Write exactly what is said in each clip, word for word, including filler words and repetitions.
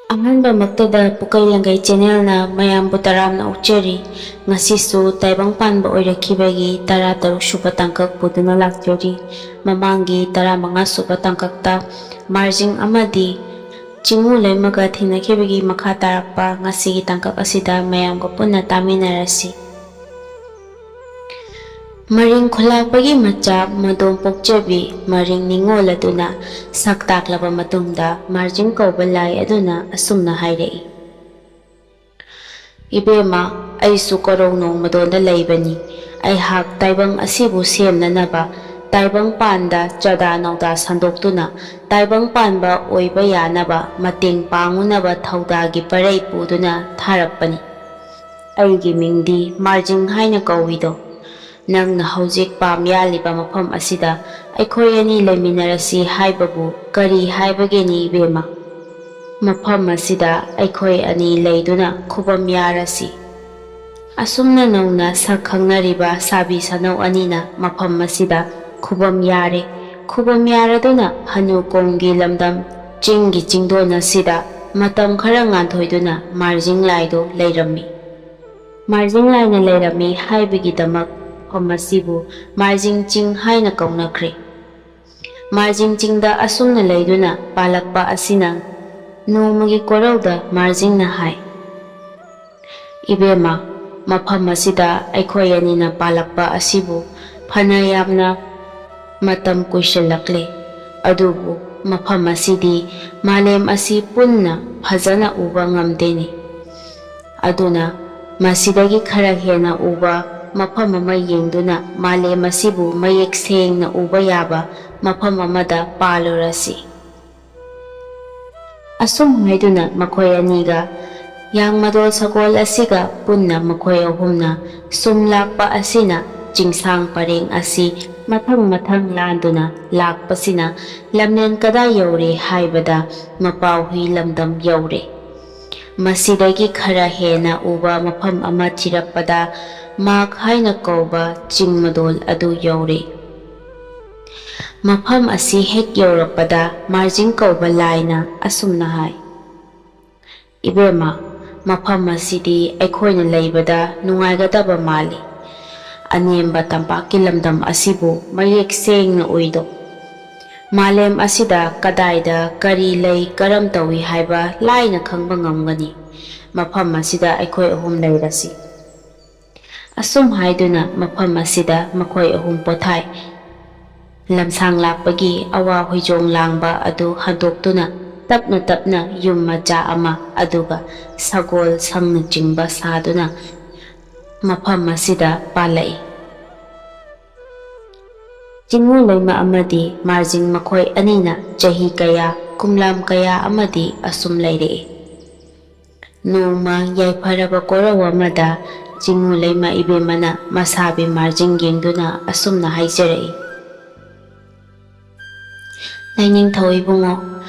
ꯑꯍꯥꯟꯕꯃꯛꯇꯗ ꯄꯨꯀꯩ ꯂꯪꯒꯩ ꯆꯦꯅꯦꯜꯅ ꯃꯌꯥꯝꯕꯨ ꯇꯔꯥꯝꯅ ꯑꯣꯛꯆꯔꯤ꯫ ꯉꯁꯤꯁꯨ ꯇꯥꯏꯕꯪ ꯄꯥꯟꯕ ꯑꯣꯏꯔꯛꯈꯤꯕꯒꯤ ꯇꯔꯥꯇꯔꯨꯛ ꯁꯨꯕ ꯇꯥꯡꯀꯛ ꯄꯨꯗꯨꯅ ꯂꯥꯛꯆꯔꯤ꯫ ꯃꯃꯥꯡꯒꯤ ꯇꯔꯥꯃꯉꯥ ꯁꯨꯕ ꯇꯥꯡꯀꯛꯇ ꯃꯥꯔꯖꯤꯡ ꯑꯃꯗꯤ ꯆꯤꯡꯉꯨ ꯂꯩꯃꯒ ꯊꯦꯡꯅꯈꯤꯕꯒꯤ ꯃꯈꯥ ꯇꯥꯔꯛꯄ ꯉꯁꯤꯒꯤ ꯇꯥꯡꯀꯛ ꯑꯁꯤꯗ ꯃꯌꯥꯝꯒ ꯄꯨꯟꯅ ꯇꯥꯃꯤꯟꯅꯔꯁꯤ꯫ ꯃꯔꯤꯡ ꯈꯨꯂꯥꯛꯄꯒꯤ ꯃꯆꯥ ꯃꯗꯣꯝ ꯄꯣꯛꯆꯕꯤ ꯃꯔꯤꯡ ꯅꯤꯉꯣꯜ ꯑꯗꯨꯅ ꯁꯛ ꯇꯥꯛꯂꯕ ꯃꯇꯨꯡꯗ ꯃꯥꯔꯖꯤꯡ ꯀꯧꯕ ꯂꯥꯏ ꯑꯗꯨꯅ ꯑꯁꯨꯝꯅ ꯍꯥꯏꯔꯛꯏ, "ꯏꯕꯦꯝꯃ, ꯑꯩꯁꯨ ꯀꯣꯔꯧ ꯅꯣꯡꯃꯗꯣꯟꯗ ꯂꯩꯕꯅꯤ꯫ ꯑꯩꯍꯥꯛ ꯇꯥꯏꯕꯪ ꯑꯁꯤꯕꯨ ꯁꯦꯝꯅꯅꯕ, ꯇꯥꯏꯕꯪ ꯄꯥꯟꯗ ꯆꯥꯗꯥ ꯅꯧꯗꯥ ꯁꯟꯗꯣꯛꯇꯨꯅ ꯇꯥꯏꯕꯪ ꯄꯥꯟꯕ ꯑꯣꯏꯕ ꯌꯥꯅꯕ ꯃꯇꯦꯡ ꯄꯥꯡꯉꯨꯅꯕ ꯊꯧꯗꯥꯒꯤ ꯄꯔꯩ ꯄꯨꯗꯨꯅ ꯊꯥꯔꯛꯄꯅꯤ꯫ ꯑꯩꯒꯤ ꯃꯤꯡꯗꯤ ꯃꯥꯔꯖꯤꯡ ꯍꯥꯏꯅ ꯀꯧꯏꯗꯣ꯫ ꯅꯪꯅ ꯍꯧꯖꯤꯛ ꯄꯥꯝ ꯌꯥꯜꯂꯤꯕ ꯃꯐꯝ ꯑꯁꯤꯗ ꯑꯩꯈꯣꯏ ꯑꯅꯤ ꯂꯩꯃꯤꯟꯅꯔꯁꯤ ꯍꯥꯏꯕꯕꯨ ꯀꯔꯤ ꯍꯥꯏꯕꯒꯦꯅꯤ ꯏꯕꯦꯝꯃ? ꯃꯐꯝ ꯑꯁꯤꯗ ꯑꯩꯈꯣꯏ ꯑꯅꯤ ꯂꯩꯗꯨꯅ ꯈꯨꯕꯝ ꯌꯥꯔꯁꯤ꯫" ꯑꯁꯨꯝꯅ ꯅꯧꯅ ꯁꯛ ꯈꯪꯅꯔꯤꯕ ꯁꯥꯕꯤ ꯁꯅꯧ ꯑꯅꯤꯅ ꯃꯐꯝ ꯑꯁꯤꯗ ꯈꯨꯕꯝ ꯌꯥꯔꯦ꯫ ꯈꯨꯕꯝ ꯌꯥꯔꯗꯨꯅ ꯍꯅꯨ ꯀꯣꯝꯒꯤ ꯂꯝꯗꯝ ꯆꯤꯡꯒꯤ ꯆꯤꯡꯗꯣꯟ ꯑꯁꯤꯗ ꯃꯇꯝ ꯈꯔ ꯉꯥꯟꯊꯣꯏꯗꯨꯅ ꯃꯥꯔꯖꯤꯡ ꯂꯥꯏꯗꯣ ꯂꯩꯔꯝꯃꯤ꯫ ꯃꯥꯔꯖꯤꯡ ꯂꯥꯏꯅ ꯂꯩꯔꯝꯃꯤ ꯍꯥꯏꯕꯒꯤꯗꯃꯛ ꯃꯐꯝ ꯑꯁꯤꯕꯨ ꯃꯥꯔꯖꯤꯡ ꯆꯤꯡ ꯍꯥꯏꯅ ꯀꯧꯅꯈ꯭ꯔꯦ꯫ ꯃꯥꯔꯖꯤꯡ ꯆꯤꯡꯗ ꯑꯁꯨꯝꯅ ꯂꯩꯗꯨꯅ ꯄꯥꯜꯂꯛꯄ ꯑꯁꯤꯅ ꯅꯣꯡꯃꯒꯤ ꯀꯣꯔꯧꯗ ꯃꯥꯔꯖꯤꯡꯅ ꯍꯥꯏ, "ꯏꯕꯦꯝꯃ, ꯃꯐꯝ ꯑꯁꯤꯗ ꯑꯩꯈꯣꯏ ꯑꯅꯤꯅ ꯄꯥꯜꯂꯛꯄ ꯑꯁꯤꯕꯨ ꯐꯅ ꯌꯥꯝꯅ ꯃꯇꯝ ꯀꯨꯏꯁꯤꯜꯂꯛꯂꯦ, ꯑꯗꯨꯕꯨ ꯃꯐꯝ ꯑꯁꯤꯗꯤ ꯃꯥꯂꯦꯝ ꯑꯁꯤ ꯄꯨꯟꯅ ꯐꯖꯅ ꯎꯕ ꯉꯝꯗꯦꯅꯦ꯫ ꯑꯗꯨꯅ ꯃꯁꯤꯗꯒꯤ ꯈꯔ ꯍꯦꯟꯅ ꯎꯕ ꯃꯐꯝ ꯑꯃ ꯌꯦꯡꯗꯨꯅ ꯃꯥꯂꯦꯝ ꯑꯁꯤꯕꯨ ꯃꯌꯦꯛ ꯁꯦꯡꯅ ꯎꯕ ꯌꯥꯕ ꯃꯐꯝ ꯑꯃꯗ ꯄꯥꯜꯂꯨꯔꯁꯤ꯫" ꯑꯁꯨꯝ ꯍꯥꯏꯗꯨꯅ ꯃꯈꯣꯏ ꯑꯅꯤꯒ ꯌꯥꯡꯃꯗꯣꯜ ꯁꯒꯣꯜ ꯑꯁꯤꯒ ꯄꯨꯟꯅ ꯃꯈꯣꯏ ꯑꯍꯨꯝꯅ ꯁꯨꯝ ꯂꯥꯛꯄ ꯑꯁꯤꯅ ꯆꯤꯡꯁꯥꯡ ꯄꯔꯦꯡ ꯑꯁꯤ ꯃꯊꯪ ꯃꯊꯪ ꯂꯥꯟꯗꯨꯅ ꯂꯥꯛꯄꯁꯤꯅ ꯂꯝꯂꯦꯟ ꯀꯗꯥꯏ ꯌꯧꯔꯦ ꯍꯥꯏꯕꯗ ꯃꯄꯥꯎꯍꯨꯏ ꯂꯝꯗꯝ ꯌꯧꯔꯦ꯫ ꯃꯁꯤꯗꯒꯤ ꯈꯔ ꯍꯦꯟꯅ ꯎꯕ ꯃꯐꯝ ꯑꯃ ꯊꯤꯔꯛꯄꯗ ꯃꯥꯛ ꯍꯥꯏꯅ ꯀꯧꯕ ꯆꯤꯡ ꯃꯗꯣꯜ ꯑꯗꯨ ꯌꯧꯔꯦ꯫ ꯃꯐꯝ ꯑꯁꯤ ꯍꯦꯛ ꯌꯧꯔꯛꯄꯗ ꯃꯥꯔꯖꯤꯡ ꯀꯧꯕ ꯂꯥꯏꯅ ꯑꯁꯨꯝꯅ ꯍꯥꯏ, ꯏꯕꯦꯝꯃ, ꯃꯐꯝ ꯑꯁꯤꯗꯤ ꯑꯩꯈꯣꯏꯅ ꯂꯩꯕꯗ ꯅꯨꯡꯉꯥꯏꯒꯗꯕ ꯃꯥꯜꯂꯤ꯫ ꯑꯅꯦꯝꯕ ꯇꯝꯄꯥꯛꯀꯤ ꯂꯝꯗꯝ ꯑꯁꯤꯕꯨ ꯃꯌꯦꯛ ꯁꯦꯡꯅ ꯎꯏꯗꯣ꯫ ꯃꯥꯂꯦꯝ ꯑꯁꯤꯗ ꯀꯗꯥꯏꯗ ꯀꯔꯤ ꯂꯩ, ꯀꯔꯝ ꯇꯧꯏ ꯍꯥꯏꯕ ꯂꯥꯏꯅ ꯈꯪꯕ ꯉꯝꯒꯅꯤ꯫ ꯃꯐꯝ ꯑꯁꯤꯗ ꯑꯩꯈꯣꯏ ꯑꯍꯨꯝ ꯂꯩꯔꯁꯤ꯫ ꯑꯁꯨꯝ ꯍꯥꯏꯗꯨꯅ ꯃꯐꯝ ꯑꯁꯤꯗ ꯃꯈꯣꯏ ꯑꯍꯨꯝ ꯄꯣꯊꯥꯏ꯫ ꯂꯝꯁꯥꯡ ꯂꯥꯛꯄꯒꯤ ꯑꯋꯥ ꯍꯨꯏꯖꯣꯡ ꯂꯥꯡꯕ ꯑꯗꯨ ꯍꯟꯗꯣꯛꯇꯨꯅ ꯇꯞꯅ ꯇꯞꯅ ꯌꯨꯝ ꯃꯆꯥ ꯑꯃ, ꯑꯗꯨꯒ ꯁꯒꯣꯜ ꯁꯪꯅꯆꯤꯡꯕ ꯁꯥꯗꯨꯅ ꯃꯐꯝ ꯑꯁꯤꯗ ꯄꯥꯜꯂꯛꯏ꯫ ꯆꯤꯡꯉꯨ ꯂꯩꯃ ꯑꯃꯗꯤ ꯃꯥꯔꯖꯤꯡ ꯃꯈꯣꯏ ꯑꯅꯤꯅ ꯆꯍꯤ ꯀꯌꯥ, ꯀꯨꯝꯂꯥꯝ ꯀꯌꯥ ꯑꯃꯗꯤ ꯑꯁꯨꯝ ꯂꯩꯔꯛꯏ꯫ ꯅꯣꯡꯃ ꯌꯥꯏꯐꯔꯕ ꯀꯣꯔꯧ ꯑꯃꯗ ꯆꯤꯡꯉꯨ ꯂꯩꯃ ꯏꯕꯦꯝꯃꯅ ꯃꯁꯥꯕꯤ ꯃꯥꯔꯖꯤꯡ ꯌꯦꯡꯗꯨꯅ ꯑꯁꯨꯝꯅ ꯍꯥꯏꯖꯔꯛꯏ, "ꯂꯥꯏꯅꯤꯡꯊꯧ ꯏꯕꯨꯡꯉꯣ,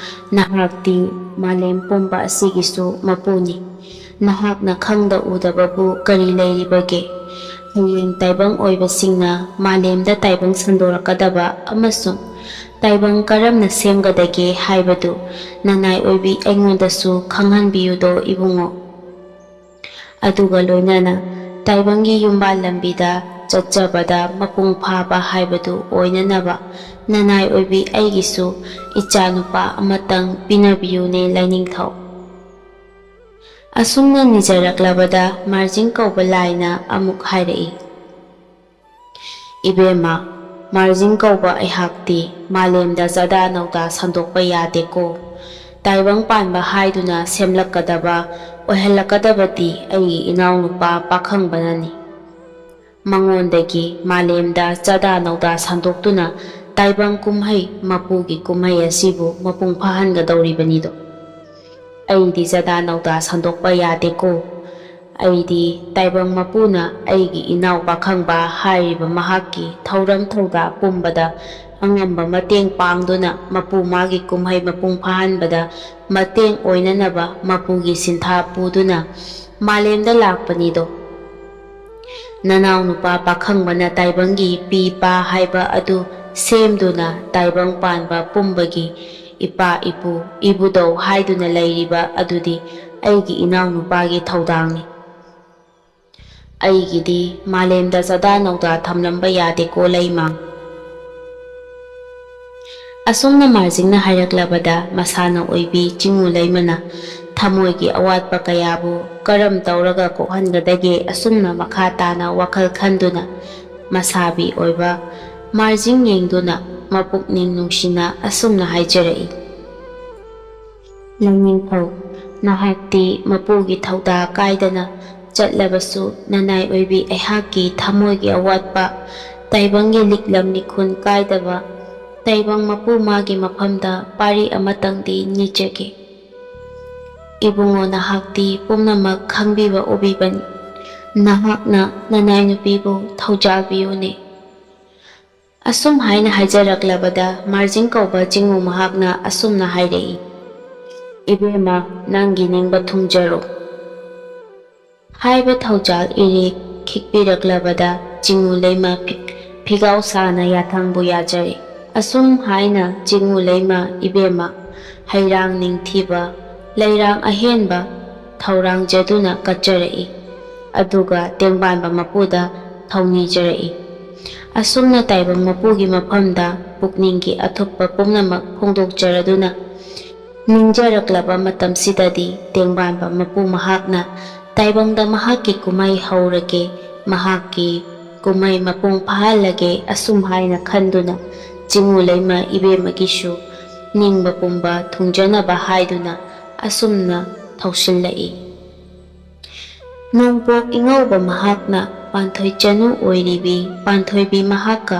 ꯅꯍꯥꯛꯇꯤ ꯃꯥꯂꯦꯝ ꯄꯨꯝꯕ ꯑꯁꯤꯒꯤꯁꯨ ꯃꯄꯨꯅꯤ꯫ ꯅꯍꯥꯛꯅ ꯈꯪꯗ ꯎꯗꯕꯕꯨ ꯀꯔꯤ ꯂꯩꯔꯤꯕꯒꯦ? ꯍꯌꯦꯡ ꯇꯥꯏꯕꯪ ꯑꯣꯏꯕꯁꯤꯡꯅ ꯃꯥꯂꯦꯝꯗ ꯇꯥꯏꯕꯪ ꯁꯟꯗꯣꯔꯛꯀꯗꯕ ꯑꯃꯁꯨꯡ ꯇꯥꯏꯕꯪ ꯀꯔꯝꯅ ꯁꯦꯝꯒꯗꯒꯦ ꯍꯥꯏꯕꯗꯨ ꯅꯅꯥꯏ ꯑꯣꯏꯕꯤ ꯑꯩꯉꯣꯟꯗꯁꯨ ꯈꯪꯍꯟꯕꯤꯌꯨꯗꯣ ꯏꯕꯨꯡꯉꯣ꯫ ꯑꯗꯨꯒ ꯂꯣꯏꯅꯅ ꯇꯥꯏꯕꯪꯒꯤ ꯌꯨꯝꯕꯥꯜ ꯂꯝꯕꯤꯗ ꯆꯠꯆꯕꯗ ꯃꯄꯨꯡ ꯐꯥꯕ ꯍꯥꯏꯕꯗꯨ ꯑꯣꯏꯅꯅꯕ ꯅꯅꯥꯏ ꯑꯣꯏꯕꯤ ꯑꯩꯒꯤꯁꯨ ꯏꯆꯥ ꯅꯨꯄꯥ ꯑꯃꯇꯪ ꯄꯤꯅꯕꯤꯌꯨꯅꯦ ꯂꯥꯏꯅꯤꯡꯊꯧ"꯫ ꯑꯁꯨꯝꯅ ꯅꯤꯖꯔꯛꯂꯕꯗ ꯃꯥꯔꯖꯤꯡ ꯀꯧꯕ ꯂꯥꯏꯅ ꯑꯃꯨꯛ ꯍꯥꯏꯔꯛꯏ, "ꯏꯕꯦꯝꯃ, ꯃꯥꯔꯖꯤꯡ ꯀꯧꯕ ꯑꯩꯍꯥꯛꯇꯤ ꯃꯥꯂꯦꯝꯗ ꯆꯥꯗꯥ ꯅꯧꯗꯥ ꯁꯟꯗꯣꯛꯄ ꯌꯥꯗꯦꯀꯣ꯫ ꯇꯥꯏꯕꯪ ꯄꯥꯟꯕ ꯍꯥꯏꯗꯨꯅ ꯁꯦꯝꯂꯛꯀꯗꯕ, ꯑꯣꯏꯍꯜꯂꯛꯀꯗꯕꯗꯤ ꯑꯩꯒꯤ ꯏꯅꯥꯎꯅꯨꯄꯥ ꯄꯥꯈꯪꯕꯅꯅꯤ꯫ ꯃꯉꯣꯟꯗꯒꯤ ꯃꯥꯂꯦꯝꯗ ꯆꯥꯗꯥ ꯅꯧꯗꯥ ꯁꯟꯗꯣꯛꯇꯨꯅ ꯇꯥꯏꯕꯪ ꯀꯨꯝꯍꯩ, ꯃꯄꯨꯒꯤ ꯀꯨꯝꯍꯩ ꯑꯁꯤꯕꯨ ꯃꯄꯨꯡ ꯐꯥꯍꯟꯒꯗꯧꯔꯤꯕꯅꯤꯗꯣ꯫ ꯑꯩꯗꯤ ꯆꯥꯗꯥ ꯅꯧꯗꯥ ꯁꯟꯗꯣꯛꯄ ꯌꯥꯗꯦꯀꯣ꯫ ꯑꯩꯗꯤ ꯇꯥꯏꯕꯪ ꯃꯄꯨꯅ ꯑꯩꯒꯤ ꯏꯅꯥꯎ ꯄꯥꯈꯪꯕ ꯍꯥꯏꯔꯤꯕ ꯃꯍꯥꯛꯀꯤ ꯊꯧꯔꯝ ꯊꯧꯗꯥ ꯄꯨꯝꯕꯗ ꯑꯉꯝꯕ ꯃꯇꯦꯡ ꯄꯥꯡꯗꯨꯅ ꯃꯄꯨ ꯃꯥꯒꯤ ꯀꯨꯝꯍꯩ ꯃꯄꯨꯡ ꯐꯥꯍꯟꯕꯗ ꯃꯇꯦꯡ ꯑꯣꯏꯅꯅꯕ ꯃꯄꯨꯒꯤ ꯁꯤꯟꯊꯥ ꯄꯨꯗꯨꯅ ꯃꯥꯂꯦꯝꯗ ꯂꯥꯛꯄꯅꯤꯗꯣ꯫ ꯅꯅꯥꯎꯅꯨꯄꯥ ꯄꯥꯈꯪꯕꯅ ꯇꯥꯏꯕꯪꯒꯤ ꯄꯤ ꯄꯥ ꯍꯥꯏꯕ ꯑꯗꯨ ꯁꯦꯝꯗꯨꯅ ꯇꯥꯏꯕꯪ ꯄꯥꯟꯕ ꯄꯨꯝꯕꯒꯤ ꯏꯄꯥ ꯏꯄꯨ ꯏꯕꯨꯙꯧ ꯍꯥꯏꯗꯨꯅ ꯂꯩꯔꯤꯕ ꯑꯗꯨꯗꯤ ꯑꯩꯒꯤ ꯏꯅꯥꯎꯅꯨꯄꯥꯒꯤ ꯊꯧꯗꯥꯡꯅꯤ꯫ ꯑꯩꯒꯤꯗꯤ ꯃꯥꯂꯦꯝꯗ ꯆꯗꯥ ꯅꯧꯗꯥ ꯊꯝꯂꯝꯕ ꯌꯥꯗꯦꯀꯣ ꯂꯩꯃ꯫ ꯑꯁꯨꯝꯅ ꯃꯥꯔꯖꯤꯡꯅ ꯍꯥꯏꯔꯛꯂꯕꯗ ꯃꯁꯥꯅ ꯑꯣꯏꯕꯤ ꯆꯤꯡꯉꯨ ꯂꯩꯃꯅ ꯊꯃꯣꯏꯒꯤ ꯑꯋꯥꯠꯄ ꯀꯌꯥꯕꯨ ꯀꯔꯝ ꯇꯧꯔꯒ ꯀꯣꯛꯍꯟꯒꯗꯒꯦ ꯑꯁꯨꯝꯅ ꯃꯈꯥ ꯇꯥꯅ ꯋꯥꯈꯜ ꯈꯟꯗꯨꯅ ꯃꯁꯥꯕꯤ ꯑꯣꯏꯕ ꯃꯥꯔꯖꯤꯡ ꯌꯦꯡꯗꯨꯅ ꯃꯄꯨꯛꯅꯤꯡ ꯅꯨꯡꯁꯤꯅ ꯑꯁꯨꯝꯅ ꯍꯥꯏꯖꯔꯛꯏ꯫ ꯂꯥꯏꯅꯤꯡꯊꯧ, ꯅꯍꯥꯛꯇꯤ ꯃꯄꯨꯒꯤ ꯊꯧꯗꯥ ꯀꯥꯏꯗꯅ ꯆꯠꯂꯕꯁꯨ ꯅꯅꯥꯏ ꯑꯣꯏꯕꯤ ꯑꯩꯍꯥꯛꯀꯤ ꯊꯃꯣꯏꯒꯤ ꯑꯋꯥꯠꯄ ꯇꯥꯏꯕꯪꯒꯤ ꯂꯤꯛꯂꯝ ꯂꯤꯈꯨꯟ ꯀꯥꯏꯗꯕ ꯇꯥꯏꯕꯪ ꯃꯄꯨ ꯃꯥꯒꯤ ꯃꯐꯝꯗ ꯄꯥꯔꯤ ꯑꯃꯇꯪꯗꯤ ꯅꯤꯖꯒꯦ꯫ ꯏꯕꯨꯡꯉꯣ, ꯅꯍꯥꯛꯇꯤ ꯄꯨꯝꯅꯃꯛ ꯈꯪꯕꯤꯕ ꯎꯕꯤꯕꯅꯤ꯫ ꯅꯍꯥꯛꯅ ꯅꯅꯥꯏ ꯅꯨꯄꯤꯕꯨ ꯊꯧꯖꯥꯜꯕꯤꯌꯨꯅꯦ꯫ ꯑꯁꯨꯝ ꯍꯥꯏꯅ ꯍꯥꯏꯖꯔꯛꯂꯕꯗ ꯃꯥꯔꯖꯤꯡ ꯀꯧꯕ ꯆꯤꯡꯉꯨ ꯃꯍꯥꯛꯅ ꯑꯁꯨꯝꯅ ꯍꯥꯏꯔꯛꯏ, "ꯏꯕꯦꯝꯃ, ꯅꯪꯒꯤ ꯅꯤꯡꯕ ꯊꯨꯡꯖꯔꯣ"꯫ ꯍꯥꯏꯕ ꯊꯧꯖꯥꯜ ꯏꯔꯦ ꯈꯤꯛꯄꯤꯔꯛꯂꯕꯗ ꯆꯤꯡꯉꯨ ꯂꯩꯃ ꯐꯤ-, ꯐꯤꯒꯥꯎ ꯁꯥꯅ ꯌꯥꯊꯪꯕꯨ ꯌꯥꯖꯔꯦ꯫ ꯑꯁꯨꯝ ꯍꯥꯏꯅ ꯆꯤꯡꯉꯨ ꯂꯩꯃ ꯏꯕꯦꯝꯃ ꯍꯩꯔꯥꯡ ꯅꯤꯡꯊꯤꯕ, ꯂꯩꯔꯥꯡ ꯑꯍꯦꯟꯕ ꯊꯧꯔꯥꯡꯖꯗꯨꯅ ꯀꯠꯆꯔꯛꯏ꯫ ꯑꯗꯨꯒ ꯇꯦꯡꯕꯥꯟꯕ ꯃꯄꯨꯗ ꯊꯧꯅꯤꯖꯔꯛꯏ꯫ ꯑꯁꯨꯝꯅ ꯇꯥꯏꯕꯪ ꯃꯄꯨꯒꯤ ꯃꯐꯝꯗ ꯄꯨꯛꯅꯤꯡꯒꯤ ꯑꯊꯨꯞꯄ ꯄꯨꯝꯅꯃꯛ ꯐꯣꯡꯗꯣꯛꯆꯔꯗꯨꯅ ꯅꯤꯡꯖꯔꯛꯂꯕ ꯃꯇꯝꯁꯤꯗꯗꯤ ꯇꯦꯡꯕꯥꯟꯕ ꯃꯄꯨ ꯃꯍꯥꯛꯅ ꯇꯥꯏꯕꯪꯗ ꯃꯍꯥꯛꯀꯤ ꯀꯨꯝꯍꯩ ꯍꯧꯔꯒꯦ, ꯃꯍꯥꯛꯀꯤ ꯀꯨꯝꯍꯩ ꯃꯄꯨꯡ ꯐꯥꯍꯜꯂꯒꯦ, ꯑꯁꯨꯝ ꯍꯥꯏꯅ ꯈꯟꯗꯨꯅ ꯆꯤꯡꯉꯨ ꯂꯩꯃ ꯏꯕꯦꯝꯃꯒꯤꯁꯨ ꯅꯤꯡꯕ ꯄꯨꯝꯕ ꯊꯨꯡꯖꯅꯕ ꯍꯥꯏꯗꯨꯅ ꯑꯁꯨꯝꯅ ꯊꯧꯁꯤꯜꯂꯛꯏ꯫ ꯅꯣꯡꯄꯣꯛ ꯏꯉꯧꯕ ꯃꯍꯥꯛꯅ ꯄꯥꯟꯊꯣꯏ ꯆꯅꯨ ꯑꯣꯏꯔꯤꯕꯤ ꯄꯥꯟꯊꯣꯏꯕꯤ ꯃꯍꯥꯛꯀ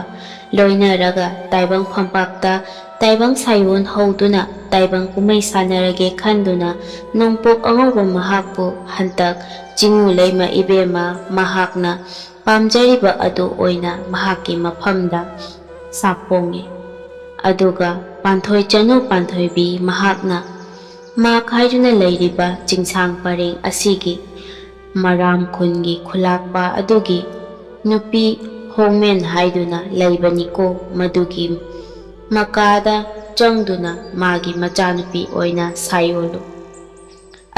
ꯂꯣꯏꯅꯔꯒ ꯇꯥꯏꯕꯪ ꯐꯝꯄꯥꯛꯇ ꯇꯥꯏꯕꯪ ꯁꯥꯏꯑꯣꯟ ꯍꯧꯗꯨꯅ ꯇꯥꯏꯕꯪ ꯀꯨꯝꯍꯩ ꯁꯥꯟꯅꯔꯒꯦ ꯈꯟꯗꯨꯅ ꯅꯣꯡꯄꯣꯛ ꯑꯉꯧꯕ ꯃꯍꯥꯛꯄꯨ ꯍꯟꯇꯛ ꯆꯤꯡꯉꯨ ꯂꯩꯃ ꯏꯕꯦꯝꯃ ꯃꯍꯥꯛꯅ ꯄꯥꯝꯖꯔꯤꯕ ꯑꯗꯨ ꯑꯣꯏꯅ ꯃꯍꯥꯛꯀꯤ ꯃꯐꯝꯗ ꯁꯥꯐꯣꯡꯉꯤ꯫ ꯑꯗꯨꯒ ꯄꯥꯟꯊꯣꯏ ꯆꯅꯨ ꯄꯥꯟꯊꯣꯏꯕꯤ ꯃꯍꯥꯛꯅ ꯃꯥ ꯈꯥꯏꯗꯨꯅ ꯂꯩꯔꯤꯕ ꯆꯤꯡꯁꯥꯡ ꯄꯔꯦꯡ ꯑꯁꯤꯒꯤ ꯃꯔꯥꯝ ꯈꯨꯟꯒꯤ ꯈꯨꯂꯥꯛꯄ ꯑꯗꯨꯒꯤ ꯅꯨꯄꯤ ꯍꯣꯡꯃꯦꯟ ꯍꯥꯏꯗꯨꯅ ꯂꯩꯕꯅꯤꯀꯣ, ꯃꯗꯨꯒꯤ ꯃꯀꯥꯗ ꯆꯪꯗꯨꯅ ꯃꯥꯒꯤ ꯃꯆꯥꯅꯨꯄꯤ ꯑꯣꯏꯅ ꯁꯥꯏꯑꯣꯜꯂꯨ꯫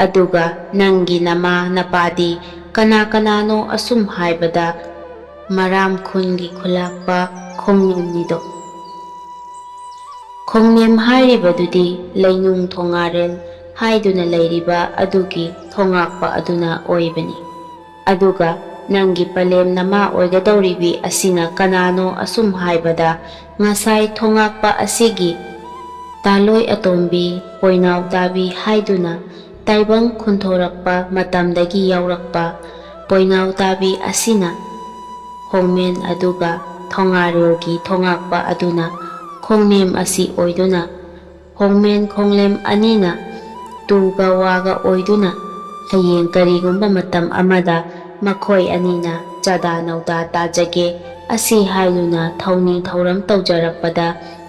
ꯑꯗꯨꯒ ꯅꯪꯒꯤ ꯅꯃꯥ ꯅꯄꯥꯗꯤ ꯀꯅꯥ ꯀꯅꯥꯅꯣ ꯑꯁꯨꯝ ꯍꯥꯏꯕꯗ ꯃꯔꯥꯝ ꯈꯨꯟꯒꯤ ꯈꯨꯂꯥꯛꯄ ꯈꯣꯡꯅꯦꯝꯅꯤꯗꯣ꯫ ꯈꯣꯡꯅꯦꯝ ꯍꯥꯏꯔꯤꯕꯗꯨꯗꯤ ꯂꯩꯅꯨꯡ ꯊꯣꯉꯥꯔꯦꯜ ꯍꯥꯏꯗꯨꯅ ꯂꯩꯔꯤꯕ ꯑꯗꯨꯒꯤ ꯊꯣꯉꯥꯛꯄ ꯑꯗꯨꯅ ꯑꯣꯏꯕꯅꯤ꯫ ꯑꯗꯨꯒ ꯅꯪꯒꯤ ꯄꯂꯦꯝ ꯅꯃꯥ ꯑꯣꯏꯒꯗꯧꯔꯤꯕꯤ ꯑꯁꯤꯅ ꯀꯅꯥꯅꯣ ꯑꯁꯨꯝ ꯍꯥꯏꯕꯗ ꯉꯁꯥꯏ ꯊꯣꯉꯥꯛꯄ ꯑꯁꯤꯒꯤ ꯇꯥꯂꯣꯏ ꯑꯇꯣꯝꯕꯤ, ꯄꯣꯏꯅꯥꯎ ꯇꯥꯕꯤ ꯍꯥꯏꯗꯨꯅ ꯇꯥꯏꯕꯪ ꯈꯨꯟꯊꯣꯔꯛꯄ ꯃꯇꯝꯗꯒꯤ ꯌꯥꯎꯔꯛꯄ ꯄꯣꯏꯅꯥꯎ ꯇꯥꯕꯤ ꯑꯁꯤꯅ ꯈꯣꯡꯃꯦꯟ ꯑꯗꯨꯒ ꯊꯣꯉꯥꯔꯦꯜꯒꯤ ꯊꯣꯉꯥꯛꯄ ꯑꯗꯨꯅ ꯈꯣꯡꯅꯦꯝ ꯑꯁꯤ ꯑꯣꯏꯗꯨꯅ ꯈꯣꯡꯃꯦꯟ ꯈꯣꯡꯂꯦꯝ ꯑꯅꯤꯅ ꯇꯨꯒ ꯋꯥꯒ ꯑꯣꯏꯗꯨꯅ ꯍꯌꯦꯡ ꯀꯔꯤꯒꯨꯝꯕ ꯃꯇꯝ ꯑꯃꯗ ꯃꯈꯣꯏ ꯑꯅꯤꯅ ꯆꯥꯗꯥ ꯅꯧꯗꯥ ꯇꯥꯖꯒꯦ ꯑꯁꯤ ꯍꯥꯏꯗꯨꯅ ꯊꯧꯅꯤ ꯊꯧꯔꯝ ꯇꯧꯖꯔꯛꯄꯗ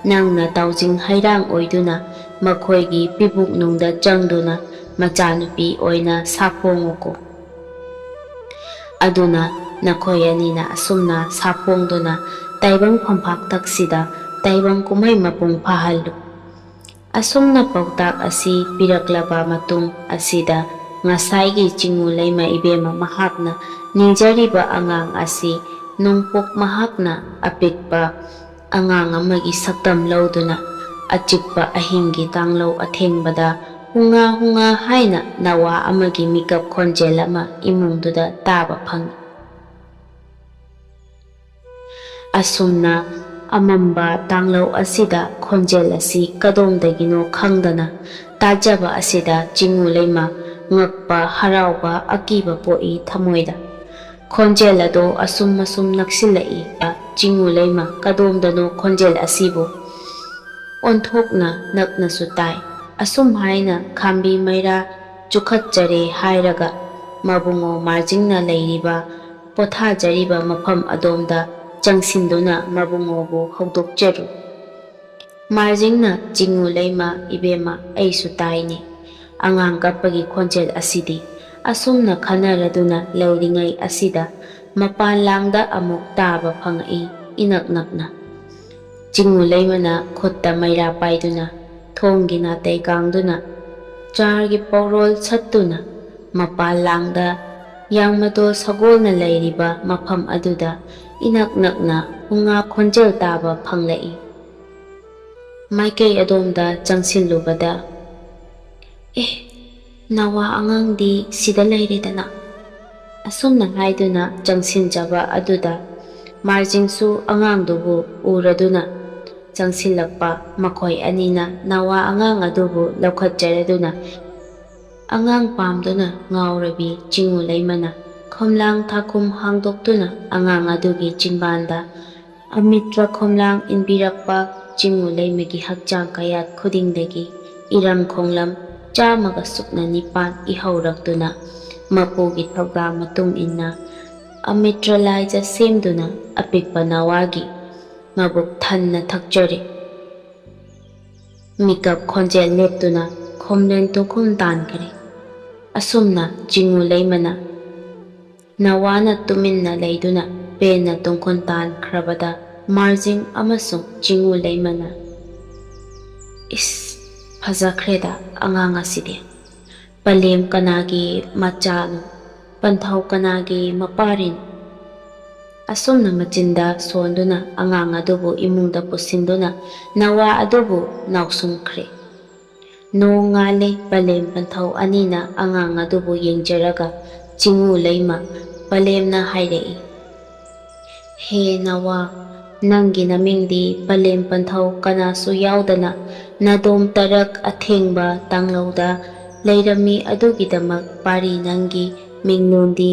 ꯅꯪꯅ ꯇꯥꯎꯖꯤꯡ ꯍꯩꯔꯥꯡ ꯑꯣꯏꯗꯨꯅ ꯃꯈꯣꯏꯒꯤ ꯄꯤꯕꯨꯛꯅꯨꯡꯗ ꯆꯪꯗꯨꯅ ꯃꯆꯥꯅꯨꯄꯤ ꯑꯣꯏꯅ ꯁꯥꯐꯣꯡꯉꯨꯀꯣ꯫ ꯑꯗꯨꯅ ꯅꯈꯣꯏ ꯑꯅꯤꯅ ꯑꯁꯨꯝꯅ ꯁꯥꯐꯣꯡꯗꯨꯅ ꯇꯥꯏꯕꯪ ꯐꯝꯐꯥꯛꯇꯛꯁꯤꯗ ꯇꯥꯏꯕꯪ ꯀꯨꯝꯍꯩ ꯃꯄꯨꯡ ꯐꯥꯍꯜꯂꯨ꯫ ꯑꯁꯨꯝꯅ ꯄꯥꯎꯇꯥꯛ ꯑꯁꯤ ꯄꯤꯔꯛꯂꯕ ꯃꯇꯨꯡ ꯑꯁꯤꯗ ꯉꯁꯥꯏꯒꯤ ꯆꯤꯡꯉꯨ ꯂꯩꯃ ꯏꯕꯦꯝꯃ ꯃꯍꯥꯛꯅ ꯅꯤꯖꯔꯤꯕ ꯑꯉꯥꯡ ꯑꯁꯤ ꯅꯣꯡꯄꯣꯛ ꯃꯍꯥꯛꯅ ꯑꯄꯤꯛꯄ ꯑꯉꯥꯡ ꯑꯃꯒꯤ ꯁꯛꯇꯝ ꯂꯧꯗꯨꯅ ꯑꯆꯤꯛꯄ ꯑꯍꯤꯡꯒꯤ ꯇꯥꯡꯂꯧ ꯑꯊꯦꯡꯕꯗ ꯍꯨꯉꯥ ꯍꯨꯉꯥ ꯍꯥꯏꯅ ꯅꯋꯥ ꯑꯃꯒꯤ ꯃꯤꯀꯞ ꯈꯣꯟꯖꯦꯜ ꯑꯃ ꯏꯃꯨꯡꯗꯨꯗ ꯇꯥꯕ ꯐꯪꯏ꯫ ꯑꯁꯨꯝꯅ ꯑꯃꯝꯕ ꯇꯥꯡꯂꯧ ꯑꯁꯤꯗ ꯈꯣꯟꯖꯦꯜ ꯑꯁꯤ ꯀꯗꯣꯝꯗꯒꯤꯅꯣ ꯈꯪꯗꯅ ꯇꯥꯖꯕ ꯑꯁꯤꯗ ꯆꯤꯡꯉꯨ ꯂꯩꯃ ꯉꯛꯄ, ꯍꯔꯥꯎꯕ, ꯑꯀꯤꯕ ꯄꯣꯛꯏ ꯊꯃꯣꯏꯗ꯫ ꯈꯣꯟꯖꯦꯜ ꯑꯗꯣ ꯑꯁꯨꯝ ꯑꯁꯨꯝ ꯅꯛꯁꯤꯜꯂꯛꯏ꯫ ꯆꯤꯡꯉꯨ ꯂꯩꯃ ꯀꯗꯣꯝꯗꯅꯣ ꯈꯣꯟꯖꯦꯜ ꯑꯁꯤꯕꯨ ꯑꯣꯟꯊꯣꯛꯅ ꯅꯛꯅꯁꯨ ꯇꯥꯏ꯫ ꯑꯁꯨꯝ ꯍꯥꯏꯅ ꯈꯥꯝꯕꯤ ꯃꯩꯔꯥ ꯆꯨꯈꯠꯆꯔꯦ ꯍꯥꯏꯔꯒ ꯃꯕꯨꯡꯉꯣ ꯃꯥꯔꯖꯤꯡꯅ ꯂꯩꯔꯤꯕ ꯄꯣꯊꯥꯖꯔꯤꯕ ꯃꯐꯝ ꯑꯗꯣꯝꯗ ꯆꯪꯁꯤꯟꯗꯨꯅ ꯃꯕꯨꯡꯉꯣꯕꯨ ꯍꯧꯗꯣꯛꯆꯔꯨ꯫ ꯃꯥꯔꯖꯤꯡꯅ ꯆꯤꯡꯉꯨ ꯂꯩꯃ ꯏꯕꯦꯝꯃ ꯑꯩꯁꯨ ꯇꯥꯏꯅꯦ꯫ ꯑꯉꯥꯡ ꯀꯞꯄꯒꯤ ꯈꯣꯟꯖꯦꯜ ꯑꯁꯤꯗꯤ꯫ ꯑꯁꯨꯝꯅ ꯈꯟꯅꯔꯗꯨꯅ ꯂꯩꯔꯤꯉꯩ ꯑꯁꯤꯗ ꯃꯄꯥꯟ ꯂꯥꯡꯗ ꯑꯃꯨꯛ ꯇꯥꯕ ꯐꯪꯉꯛꯏ ꯏꯅꯛ ꯅꯛꯅ꯫ ꯆꯤꯡꯉꯨ ꯂꯩꯃꯅ ꯈꯨꯠꯇ ꯃꯩꯔꯥ ꯄꯥꯏꯗꯨꯅ ꯊꯣꯡꯒꯤ ꯅꯥꯇꯩ ꯀꯥꯡꯗꯨꯅ ꯆꯥꯔꯒꯤ ꯄꯧꯔꯣꯜ ꯁꯠꯇꯨꯅ ꯃꯄꯥꯜ ꯂꯥꯡꯗ ꯌꯥꯡꯃꯗꯣ ꯁꯒꯣꯜꯅ ꯂꯩꯔꯤꯕ ꯃꯐꯝ ꯑꯗꯨꯗ ꯏꯅꯛ ꯅꯛꯅ ꯄꯨꯡꯉꯥ ꯈꯣꯟꯖꯦꯜ ꯇꯥꯕ ꯐꯪꯂꯛꯏ꯫ ꯃꯥꯏꯀꯩ ꯑꯗꯣꯝꯗ ꯆꯪꯁꯤꯜꯂꯨꯕꯗ, "ꯑꯦ, ꯅꯋꯥ ꯑꯉꯥꯡꯗꯤ ꯁꯤꯗ ꯂꯩꯔꯦꯗꯅ!" ꯑꯁꯨꯝꯅ ꯍꯥꯏꯗꯨꯅ ꯆꯪꯁꯤꯟꯖꯕ ꯑꯗꯨꯗ ꯃꯥꯔꯖꯤꯡꯁꯨ ꯑꯉꯥꯡꯗꯨꯕꯨ ꯎꯔꯗꯨꯅ ꯆꯪꯁꯤꯜꯂꯛꯄ꯫ ꯃꯈꯣꯏ ꯑꯅꯤꯅ ꯅꯋꯥ ꯑꯉꯥꯡ ꯑꯗꯨꯕꯨ ꯂꯧꯈꯠꯆꯔꯗꯨꯅ ꯑꯉꯥꯡ ꯄꯥꯝꯗꯨꯅ ꯉꯥꯎꯔꯕꯤ ꯆꯤꯡꯉꯨ ꯂꯩꯃꯅ ꯈꯣꯝꯂꯥꯡ ꯊꯥꯈꯨꯝ ꯍꯥꯡꯗꯣꯛꯇꯨꯅ ꯑꯉꯥꯡ ꯑꯗꯨꯒꯤ ꯆꯤꯟꯕꯥꯟꯗ ꯑꯃꯤꯇ꯭ꯔ ꯈꯣꯝꯂꯥꯡ ꯏꯟꯕꯤꯔꯛꯄ꯫ ꯆꯤꯡꯉꯨ ꯂꯩꯃꯒꯤ ꯍꯛꯆꯥꯡ ꯀꯌꯥꯠ ꯈꯨꯗꯤꯡꯗꯒꯤ ꯏꯔꯝ ꯈꯣꯡꯂꯝ ꯆꯥꯝꯃꯒ ꯁꯨꯞꯅ ꯅꯤꯄꯥꯟ ꯏꯍꯧꯔꯛꯇꯨꯅ ꯃꯄꯨꯒꯤ ꯊꯧꯗꯥꯡ ꯃꯇꯨꯡ ꯏꯟꯅ ꯑꯃꯤꯇ꯭ꯔ ꯂꯥꯏꯖ ꯁꯦꯝꯗꯨꯅ ꯑꯄꯤꯛꯄ ꯅꯋꯥꯒꯤ ꯃꯕꯨꯛ ꯊꯟꯅ ꯊꯛꯆꯔꯦ꯫ ꯃꯤꯀꯞ ꯈꯣꯟꯖꯦꯜ ꯂꯦꯞꯇꯨꯅ ꯈꯣꯝꯂꯦꯟ ꯇꯨꯡꯈꯨꯝ ꯇꯥꯟꯈ꯭ꯔꯦ꯫ ꯑꯁꯨꯝꯅ ꯆꯤꯡꯉꯨ ꯂꯩꯃꯅ ꯅꯋꯥꯅ ꯇꯨꯃꯤꯟꯅ ꯂꯩꯗꯨꯅ ꯄꯦꯟꯅ ꯇꯨꯡꯈꯨꯟ ꯇꯥꯟꯈ꯭ꯔꯕꯗ ꯃꯥꯔꯖꯤꯡ ꯑꯃꯁꯨꯡ ꯆꯤꯡꯉꯨ ꯂꯩꯃꯅ, "ꯏꯁ, ꯐꯖꯈ꯭ꯔꯦꯗ ꯑꯉꯥꯡ ꯑꯁꯤꯗꯤ꯫ ꯄꯂꯦꯝ ꯀꯅꯥꯒꯤ ꯃꯆꯥꯅꯣ? ꯄꯟꯊꯧ ꯀꯅꯥꯒꯤ ꯃꯄꯥꯔꯤꯅꯣ?" ꯑꯁꯨꯝꯅ ꯃꯆꯤꯟꯗ ꯁꯣꯟꯗꯨꯅ ꯑꯉꯥꯡ ꯑꯗꯨꯕꯨ ꯏꯃꯨꯡꯗ ꯄꯨꯁꯤꯟꯗꯨꯅ ꯅꯋꯥ ꯑꯗꯨꯕꯨ ꯅꯥꯎꯁꯨꯝꯈ꯭ꯔꯦ꯫ ꯅꯣꯡ ꯉꯥꯜꯂꯦ꯫ ꯄꯂꯦꯝ ꯄꯟꯊꯧ ꯑꯅꯤꯅ ꯑꯉꯥꯡ ꯑꯗꯨꯕꯨ ꯌꯦꯡꯖꯔꯒ ꯆꯤꯡꯉꯨ ꯂꯩꯃ ꯄꯂꯦꯝꯅ ꯍꯥꯏꯔꯛꯏ, "ꯍꯦ ꯅꯋꯥ, ꯅꯪꯒꯤ ꯅꯃꯤꯡꯗꯤ ꯄꯂꯦꯝ ꯄꯟꯊꯧ ꯀꯅꯥꯁꯨ ꯌꯥꯎꯗꯅ ꯅꯥꯗꯣꯝ ꯇꯔꯛ ꯑꯊꯦꯡꯕ ꯇꯥꯡꯂꯧꯗ ꯂꯩꯔꯝꯃꯤ꯫ ꯑꯗꯨꯒꯤꯗꯃꯛ ꯄꯥꯔꯤ ꯅꯪꯒꯤ ꯃꯤꯡꯂꯣꯟꯗꯤ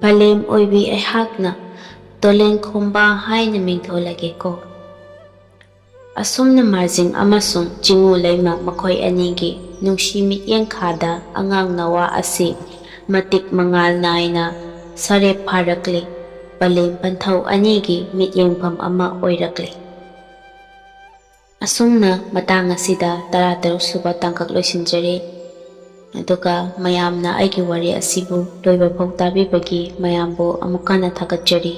ꯄꯂꯦꯝ ꯑꯣꯏꯕꯤ ꯑꯩꯍꯥꯛꯅ ꯇꯣꯂꯦꯟꯈꯣꯝꯕ ꯍꯥꯏꯅ ꯃꯤꯡꯊꯣꯜꯂꯒꯦꯀꯣ꯫" ꯑꯁꯨꯝꯅ ꯃꯥꯔꯖꯤꯡ ꯑꯃꯁꯨꯡ ꯆꯤꯡꯉꯨ ꯂꯩꯃ ꯃꯈꯣꯏ ꯑꯅꯤꯒꯤ ꯅꯨꯡꯁꯤ ꯃꯤꯠꯌꯦꯡꯈꯥꯗ ꯑꯉꯥꯡ ꯅꯋꯥ ꯑꯁꯤ ꯃꯇꯤꯛ ꯃꯉꯥꯜ ꯅꯥꯏꯅ ꯁꯥꯔꯦꯞ ꯐꯥꯔꯛꯂꯦ꯫ ꯄꯂꯦꯝ ꯄꯟꯊꯧ ꯑꯅꯤꯒꯤ ꯃꯤꯠꯌꯦꯡꯐꯝ ꯑꯃ ꯑꯣꯏꯔꯛꯂꯦ꯫ ꯑꯁꯨꯝꯅ ꯃꯇꯥꯡ ꯑꯁꯤꯗ ꯇꯔꯥꯇꯔꯨꯛ ꯁꯨꯕ ꯇꯥꯡꯀꯛ ꯂꯣꯏꯁꯤꯟꯖꯔꯦ꯫ ꯑꯗꯨꯒ ꯃꯌꯥꯝꯅ ꯑꯩꯒꯤ ꯋꯥꯔꯤ ꯑꯁꯤꯕꯨ ꯂꯣꯏꯕ ꯐꯥꯎ ꯇꯥꯕꯤꯕꯒꯤ ꯃꯌꯥꯝꯕꯨ ꯑꯃꯨꯛ ꯍꯟꯅ ꯊꯥꯒꯠꯆꯔꯤ꯫